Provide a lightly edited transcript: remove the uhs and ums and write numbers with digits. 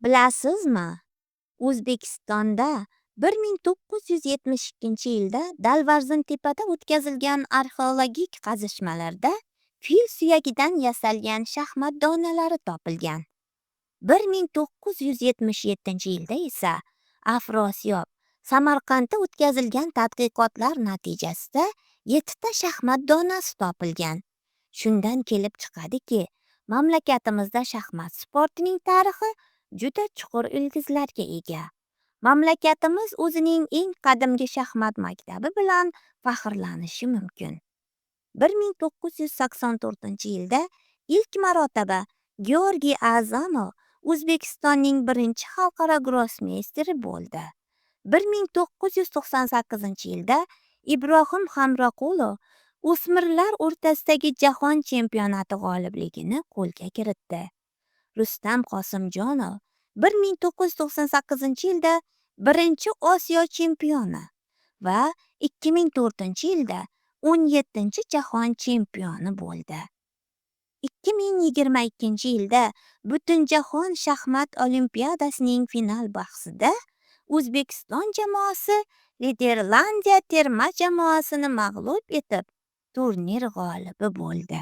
Bilasizmi, O'zbekistonda 1972-yilda Dalvarzintepada o'tkazilgan arxeologik qazishmalarda fil suyagidan yasalgan shaxmat donalari topilgan. 1977-yilda esa Afrosiyob, Samarqandda o'tkazilgan tadqiqotlar natijasida yettita shaxmat donasi topilgan. Shundan kelib chiqadiki, mamlakatimizda shaxmat sportining tarixi juda chuqur ildizlarga ega. Mamlakatimiz o'zining eng qadimgi shaxmat maktabi bilan faxrlanishi mumkin. 1984-yilda ilk marotaba Georgiy A'zamov O'zbekistonning birinchi xalqaro grossmeysteri bo'ldi. 1998-yilda Ibrohim Hamroqulov o'smirlar o'rtasidagi jahon chempionati g'olibligini qo'lga kiritdi. Rustam Qosimjonov 1998-yilda birinchi Osiyo chempioni va 2004-yilda 17-jahon chempioni bo'ldi. 2022-yilda Butunjahon shaxmat olimpiadasining final bahsida O'zbekiston jamoasi Niderlandiya terma jamoasini mag'lub etib, turnir g'olibi bo'ldi.